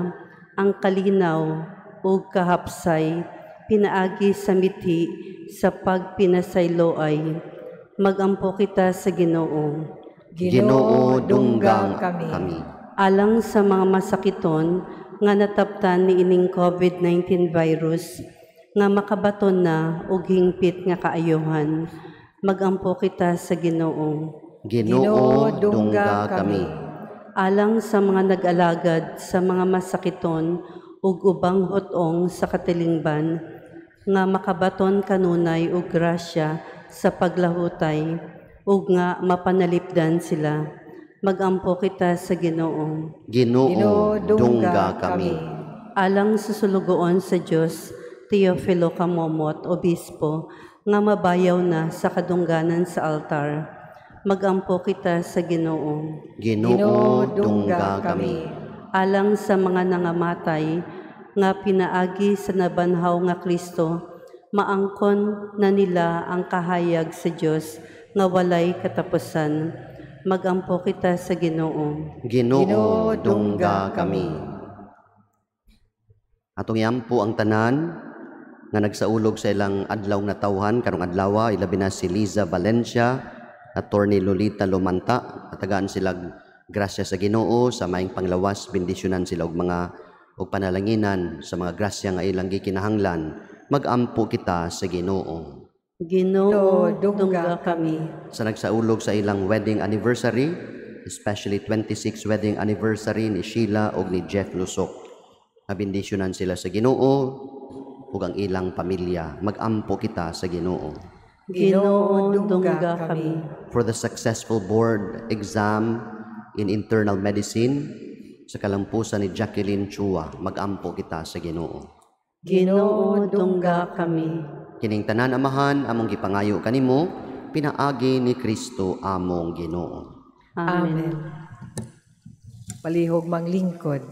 ang kalinaw ug kahapsay pinaagi sa mithi sa pagpinasayloay. Magampo kita sa Ginoo. Ginoo, dungga kami. Alang sa mga masakiton nga nataptan niining COVID-19 virus nga makabaton na og hingpit nga kaayohan. Magampo kita sa Ginoo. Ginoo, dungga kami. Alang sa mga nag-alagad sa mga masakiton ug ubang hot-ong sa katilingban nga makabaton kanunay og grasya sa paglahutay ug nga mapanalipdan sila. Magampo kita sa Ginoo. Ginoo, dungga kami. Alang sa sulugoon sa Dios, Teofilo Camomot, Obispo, nga mabayaw na sa kadungganan sa altar. Magampo kita sa Ginoo. Ginoo, dungga kami. Alang sa mga nangamatay nga pinaagi sa nabanhaw nga Kristo, maangkon na nila ang kahayag sa Dios nga walay katapusan. Magampo kita sa Ginoo. Ginoo, dungga kami. Atong iampo ang tanan nga nagsaulog sa ilang adlaw nga tawhan karong adlawa, ilabi na si Liza Valencia, Attorney Lolita Lumanta. Atagaan sila grasya sa Ginoo sa maayong panglawas, bendisyonan sila og mga og panalanginan sa mga grasya nga ilang gikinahanglan. Magampo kita sa Ginoo. Ginoo, dungga kami. Sa nagsaulog sa ilang wedding anniversary, especially 26th wedding anniversary ni Sheila og ni Jeff Lusok, nabendisyonan sila sa Ginoo ug ang ilang pamilya. Magampo kita sa Ginoo. Ginoo, dungga kami. For the successful board exam in internal medicine sa kalampusan ni Jacqueline Chua, magampo kita sa Ginoo. Ginoo, dungga kami. Kining tanan, Amahan, among gipangayo kanimo pinaagi ni Kristo among Ginoo. Amen. Amen. Palihog manglingkod.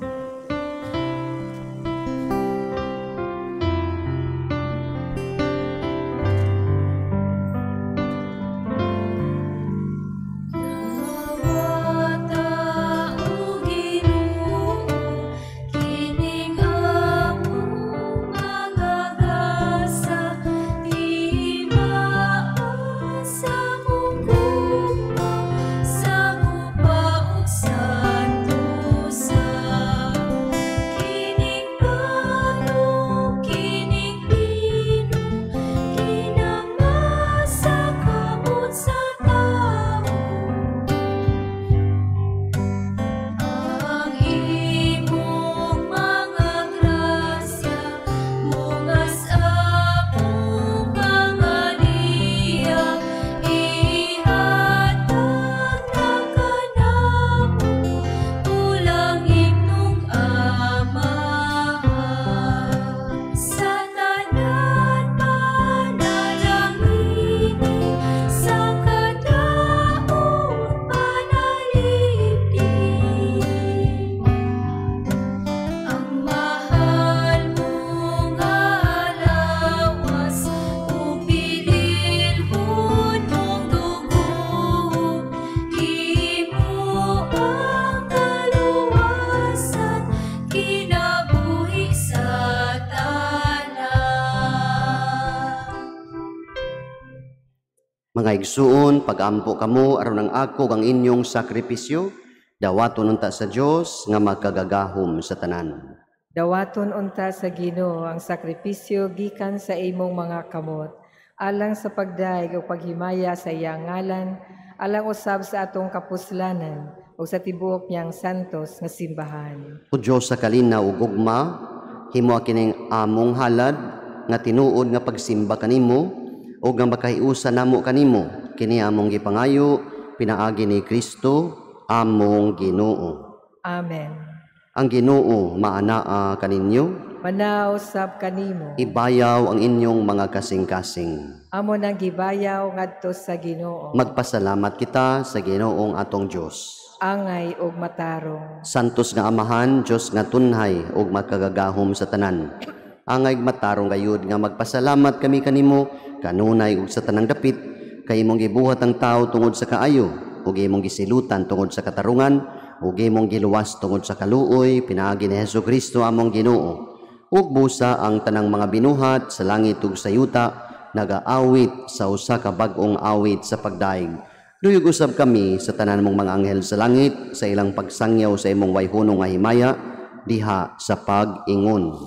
Nawata o Ginoo, kining among mga gasa, timaa sa among gugma, sa kupa ug santusa. Mga igsuon, pag-ampo kamo aron ang ako ang inyong sakripisyo, dawaton unta sa Dios nga makagagahom sa tanan. Dawaton unta sa Ginoo ang sakripisyo gikan sa imong mga kamot, alang sa pagdaig o paghimaya sa iyang ngalan, alang usab sa atong kapuslanan o sa tibuok niyang santos nga simbahan. O Dios sa kalinaw ug gugma, himoa kining among halad nga tinuod nga pagsimba kanimo o nga makahiusa namo kanimo, kini among gipangayo pinaagi ni Kristo among Ginoo. Amen. Ang Ginoo maanaa kaninyo, manaw sab kanimo. Ibayaw ang inyong mga kasing-kasing. Amo nang gibayaw ngadto sa Ginoo. Magpasalamat kita sa Ginoong atong Dios. Angay og matarong. Santos nga Amahan, Dios nga tunhay ug makagagahom sa tanan. Angay matarong gayud nga magpasalamat kami kanimo kanunay ug sa tanang dapit, kay imong gibuhat ang tawo tungod sa kaayo ug imong gisilutan tungod sa katarungan ug imong giluwas tungod sa kaluoy pinaagi ni Hesukristo among Ginoo. Ug busa ang tanang mga binuhat sa langit ug sa yuta nagaawit sa usa ka bag-ong awit sa pagdaig. Duyog usab kami sa tanan mong mga anghel sa langit sa ilang pagsangyaw sa imong wayhunong nga himaya diha sa pag-ingon.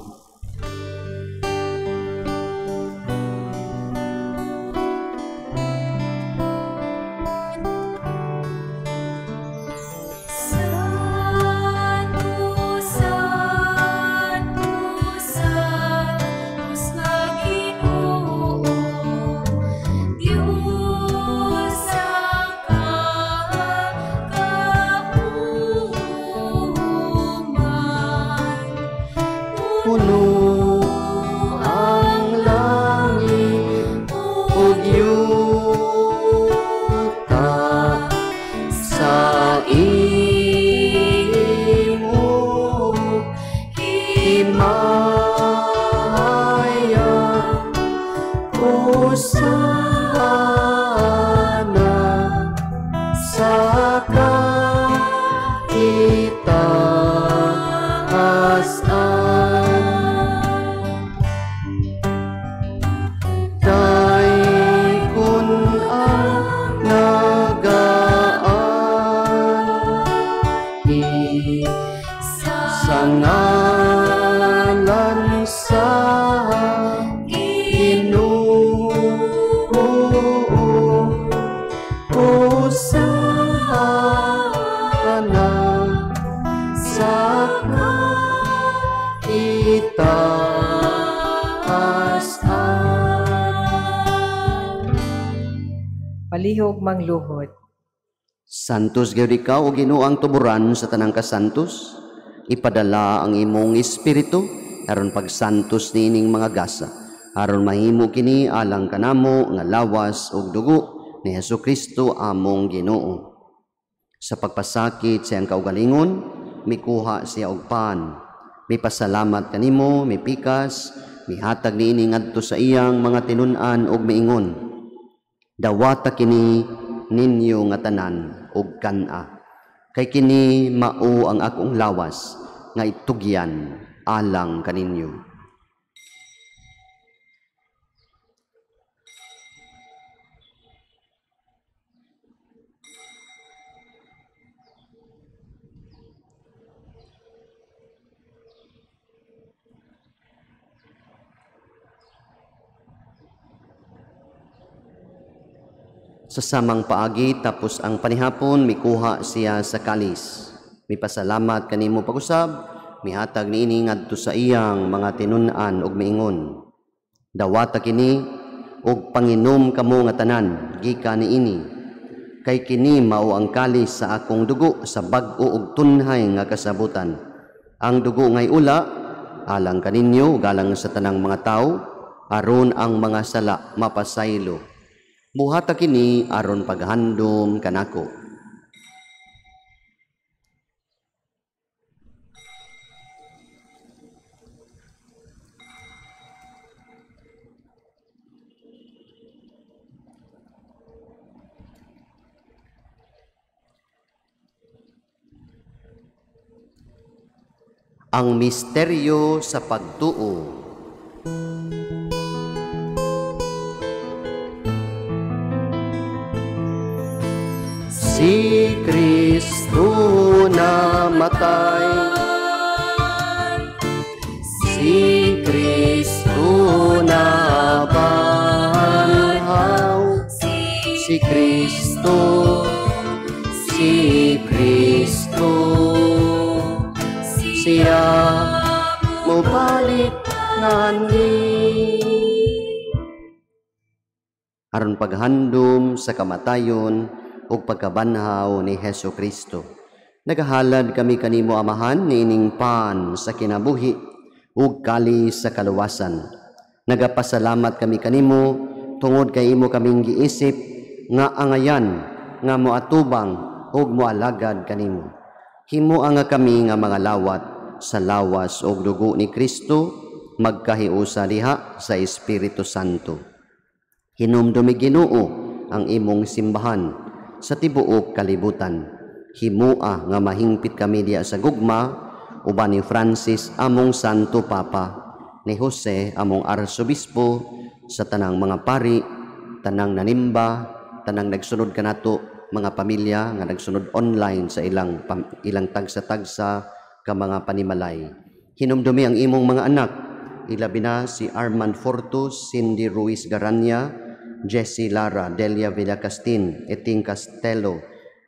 Palihog mangluhod. Santos gyud ikaw o Ginoo ang tuburan sa tanang kasantos. Ipadala ang imong espiritu aron pagsantos niining mga gasa, aron mahimo kini alang kanamo nga lawas ug dugo ni Hesukristo among Ginoo. Sa pagpasakit sa iyang kaugalingon, mikuha siya og pan, mipasalamat kanimo, mipikas, mihatag niini ngadto sa iyang mga tinun-an ug miingon, dawata kini ninyo nga tanan og kan-a, kay kini mao ang akong lawas nga itugyan alang kaninyo. Sa samang paagi, tapos ang panihapon, mikuha siya sa kalis. Mipasalamat kanimo pag-usab, mihatag niini ngadto sa iyang mga tinun-an ug miingon, dawata kini ug panginom kamo nga tanan gikan niini, kay kini mao ang kalis sa akong dugo sa bag-o ug tunhay nga kasabutan. Ang dugo ngay ula alang kaninyo ug alang sa tanang mga tawo, aron ang mga sala mapasaylo. Buhata kini aron paghandom kanako. Ang misteryo sa pagtuo. Si Kristo namatay, si Kristo nabanhaw, si Kristo, si Kristo, siya mobalik ngani. Aron paghandom sa kamatayon ug pagkabanhaw ni Hesus Kristo, nagahalad kami kanimo, Amahan, niining pan sa kinabuhi ug kalis sa kaluwasan. Nagapasalamat kami kanimo tungod kay imo kaming giisip nga angayan nga moatubang ug moalagad kanimo. Himoa nga kami nga mga lawat sa lawas ug dugo ni Kristo magkahiusa diha sa Espiritu Santo. Hinumdumi, Ginoo, ang imong simbahan sa tibuok kalibutan. Himoa nga mahingpit kami diha sa gugma uban ni Francis among Santo Papa, ni Jose among Arsobispo, sa tanang mga pari, tanang nanimba, tanang nagsunod kanato mga pamilya nga nagsunod online sa ilang ilang tagsa-tagsa ka mga panimalay. Hinumdumi ang imong mga anak, ilabi na si Armand Fortus, Cindy Ruiz Garanya, Jesse Lara, Delia Villacastin, Eting Castelo,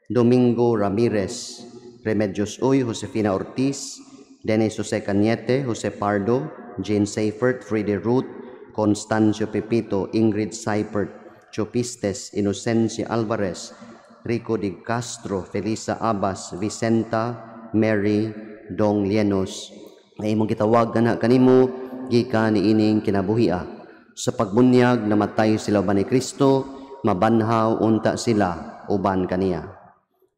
Domingo Ramirez, Remedios Uy, Josefina Ortiz, Dennis Jose Cañete, Jose Pardo, Jane Seifert, Freddie Ruth, Constancio Pepito, Ingrid Seifert, Chopistes, Inocencia Alvarez, Rico de Castro, Felisa Abbas, Vicenta, Mary, Dong Lienos. Nga imong gitawag na kanimo gikan niining kinabuhia. Sa pagbunyag namatay sila uban ni Kristo, mabanhaw unta sila uban kaniya.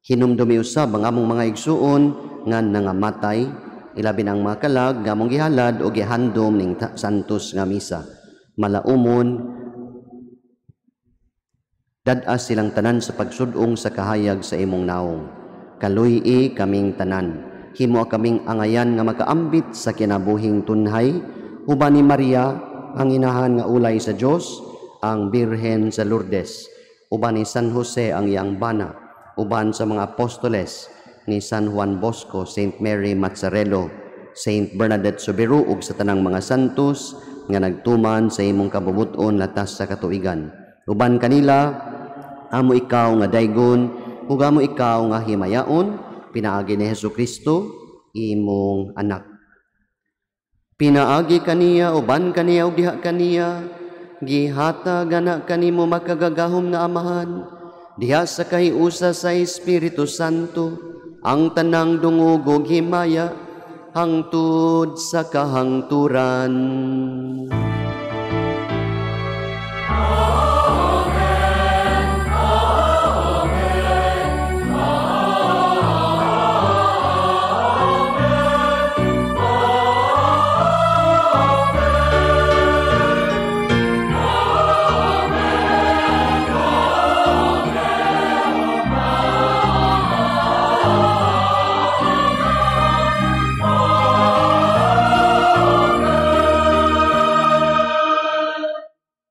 Hinumdumi usab ang among mga igsuon nga nangamatay, ilabi ang mga kalag nga among gihalad o gihandom ning santos nga misa. Malaumon, dad-as silang tanan sa pagsudong sa kahayag sa imong naong. Kaluy-i kaming tanan. Himo kaming angayan nga makaambit sa kinabuhing tunhay, uban ni Maria, ang inahan nga ulay sa Dios, ang Birhen sa Lourdes, uban ni San Jose ang iyang bana, uban sa mga apostoles ni San Juan Bosco, Saint Mary Mazzarello, Saint Bernadette Soubirous ug sa tanang mga santos nga nagtuman sa imong kabubut-on latas sa katuigan. Uban kanila, amo ikaw nga daygon ug amo ikaw nga himayaon, pinaagi ni Hesus Kristo imong anak. Pinaagi kaniya, uban kaniya ug diha kaniya, gihatag ana kanimo makagagahom nga Amahan, diha sa kahiusa sa Espiritu Santo, ang tanang dungog ug himaya hangtod sa kahangturan.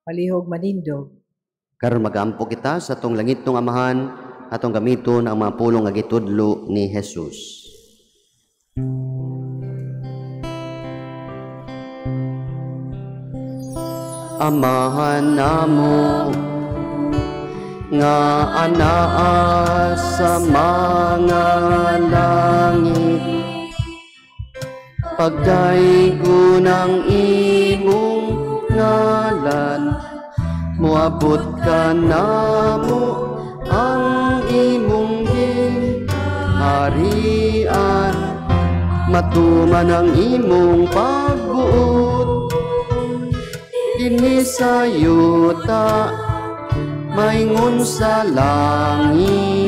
Palihog manindog. Karon magampo kita sa atong langitnong Amahan, atong gamiton ang mga pulong nga gitudlo ni Jesus. Amahan namo nga anaa sa mga langit, pagdaygon ang imong ngalan, moabot ka namo ang imong gingharian, matuman ang imong pagbuot dinhi sa yuta maingon sa langit.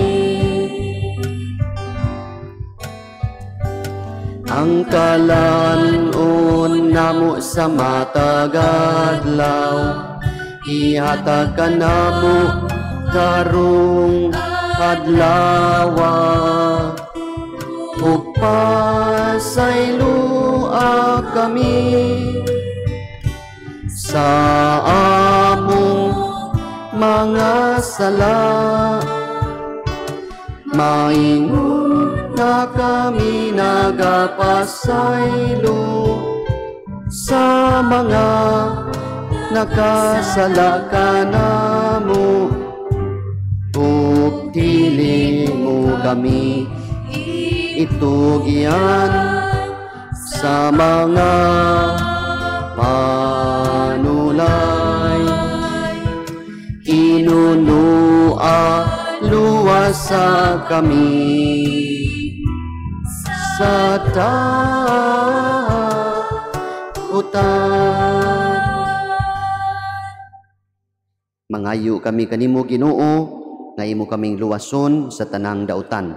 Ang kalan-on namo sa matag adlaw, ihatag ka namo karong adlawa, ug pasayloa kami sa among mga sala, Maingon na kami nagapasaylo sa mga nakasala kanamo, ug dili mo kami itugyan sa mga panulay. Kinunua luwasa kami sa dautan. Mangayo kami kanimo, Ginoo, nga imo kaming luwason sa tanang dautan,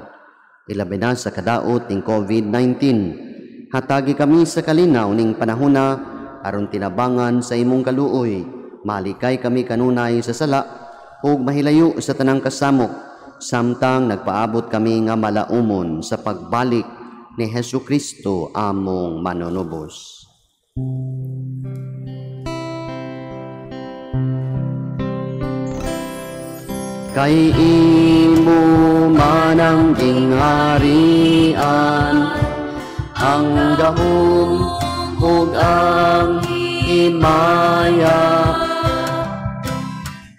ilabi na sa kadaot ning COVID-19. Hatagi kami sa kalinaw ning panahona aron tinabangan sa imong kaluoy. Malikay kami kanunay sa sala ug mahilayo sa tanang kasamok, samtang nagpaabot kami nga malaumon sa pagbalik ni Hesus Kristo among manunubos. Kay imo man ang gingharian, ang gahom ug ang himaya,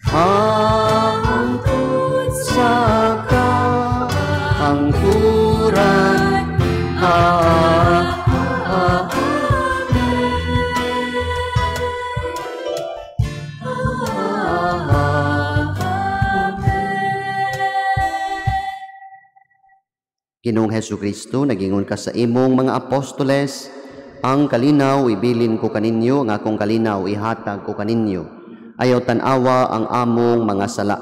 hangtod sa kahangturan. Ginoong Hesukristo, nagingon ka sa imong mga apostoles, ang kalinaw ibilin ko kaninyo, ang akong kalinaw ihatag ko kaninyo. Ayaw tan-awa ang among mga sala,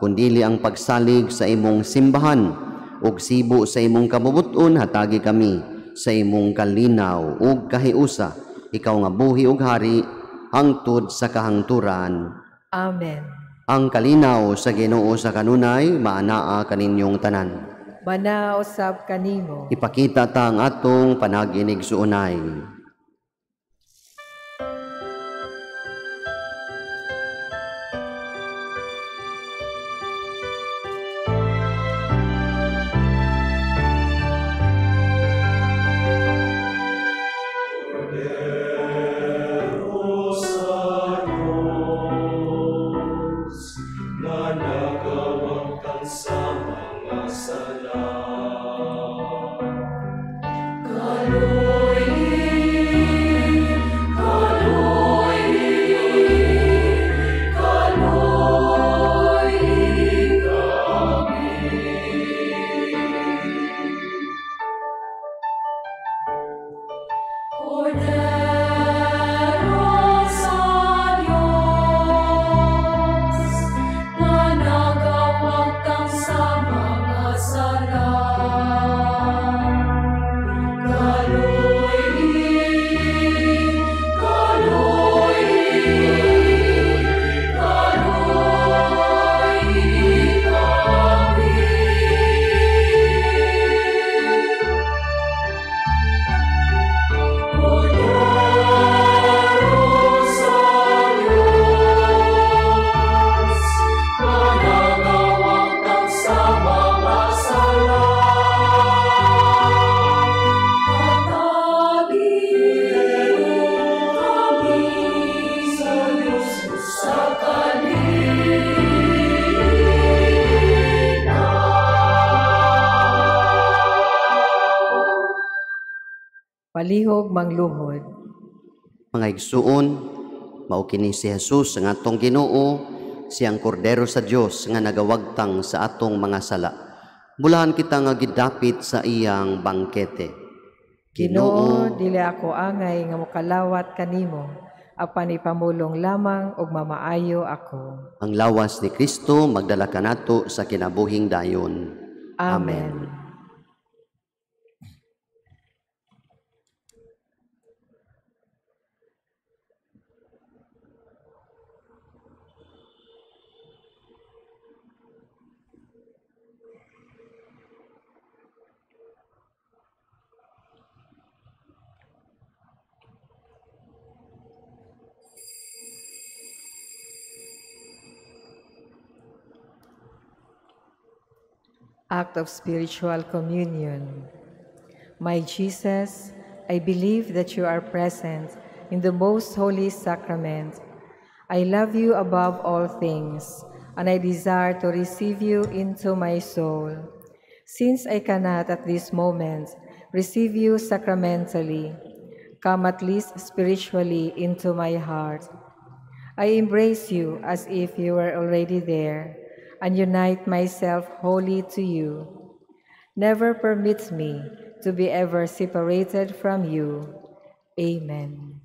kundili ang pagsalig sa imong simbahan, ug sibo sa imong kabubut-on, hatagi kami sa imong kalinaw ug kahiusa. Ikaw nga buhi ug hari hangtod sa kahangturan. Amen. Ang kalinaw sa Ginoo sa kanunay maanaa kaninyong tanan. Manausab kanimo. Ipakita ta ang atong panaginig suunay. Palihog mangluhod. Mga igsuon, mao kini si Jesus ang atong Ginoo, siyang kordero sa Dios nga nagawagtang sa atong mga sala. Bulahan kita nga gidapit sa iyang bangkete. Ginoo, dili ako angay nga mokalawat kanimo, apan ipamulong lamang ug mamaayo ako. Ang lawas ni Kristo magdala kanato sa kinabuhing dayon. Amen. Amen. Act of Spiritual Communion. My Jesus, I believe that you are present in the most holy sacrament. I love you above all things, and I desire to receive you into my soul. Since I cannot at this moment receive you sacramentally, come at least spiritually into my heart. I embrace you as if you were already there, and unite myself wholly to you. Never permit me to be ever separated from you. Amen.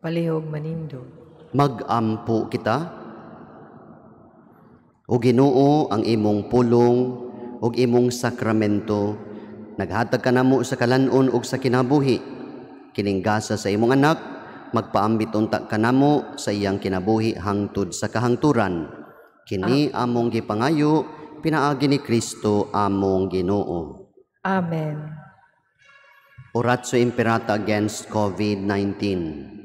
Palihog manindo. Mag-ampo kita. O Ginoo, ang imong pulong ug imong sakramento naghatag kanamo sa kalan-on ug sa kinabuhi. Kining gasa sa imong anak, magpaambit unta kanamo sa iyang kinabuhi hangtod sa kahangturan. Kini among gipangayo pinaagi ni Kristo among Ginoo. Amen. Oratio Imperata against COVID-19.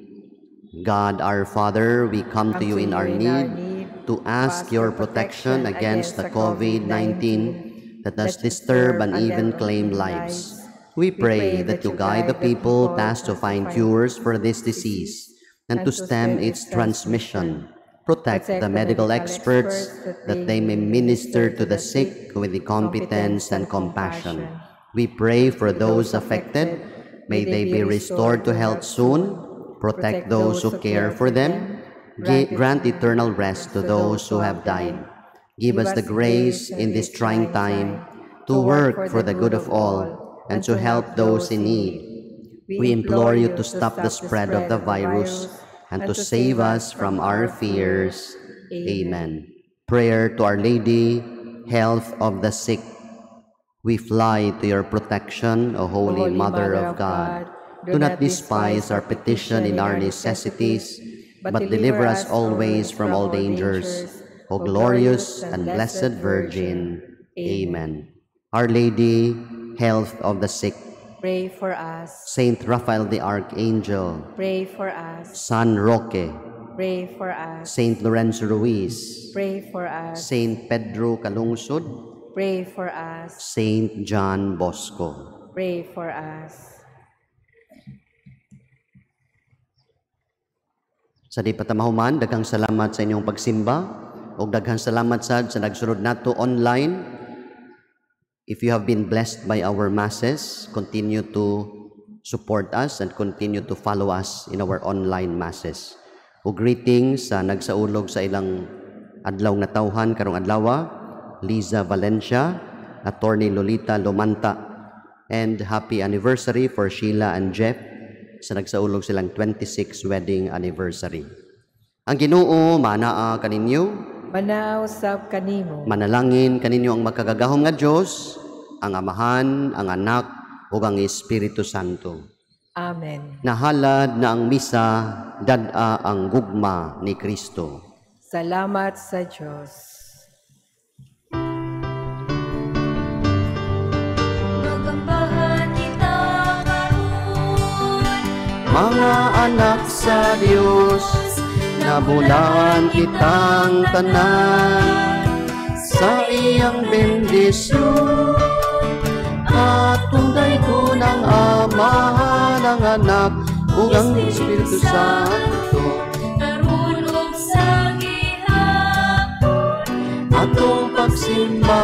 God our Father, we come to you in our need to ask your protection against the COVID-19 that has disturbed and even claimed lives. We pray that you guide the people tasked to find cures for this disease and to stem its transmission. Protect the medical experts that they may minister to the sick with the competence and compassion. We pray for those affected. May they be restored to health soon. Protect those who care for them. Grant eternal rest to those who have died. Give us the grace in this trying time to work for the good of all and to help those in need. We implore you to stop the spread of the virus and to save us from our fears. Amen. Prayer to Our Lady, health of the sick. We fly to your protection, O Holy Mother of God. Do not despise our petition in our necessities, but deliver us always from all dangers. O glorious and blessed Virgin. Amen. Our Lady, health of the sick. Pray for us. Saint Raphael the Archangel. Pray for us. San Roque. Pray for us. Saint Lorenzo Ruiz. Pray for us. Saint Pedro Calungsod. Pray for us. Saint John Bosco. Pray for us. Sa di pa ta mahuman, daghang salamat sa inyong pagsimba ug daghang salamat sad sa nagsunod nato online. If you have been blessed by our masses, continue to support us and continue to follow us in our online masses. Ug greetings sa nagsaulog sa ilang adlaw nga tawhan karong adlawa, Liza Valencia, Attorney Lolita Lomanta, and happy anniversary for Sheila and Jeff sa nagsaulog silang 26th wedding anniversary. Ang Ginoo manaa kaninyo, Manaw sab kanimo. Manalangin kaninyo ang makagagahom nga Dios, ang Amahan, ang Anak, ug ang Espiritu Santo. Amen. Nahalad na ang misa, dad-a ang gugma ni Kristo. Salamat sa Dios. Magambahan kita karon, Mga anak sa Dios, nabulaan kitang tanan sa iyang bendisyon. Atong ko ng Amahan, ang Anak, ug ang Espiritu Santo. Karon ug sa gihapon, Atong pagsimba.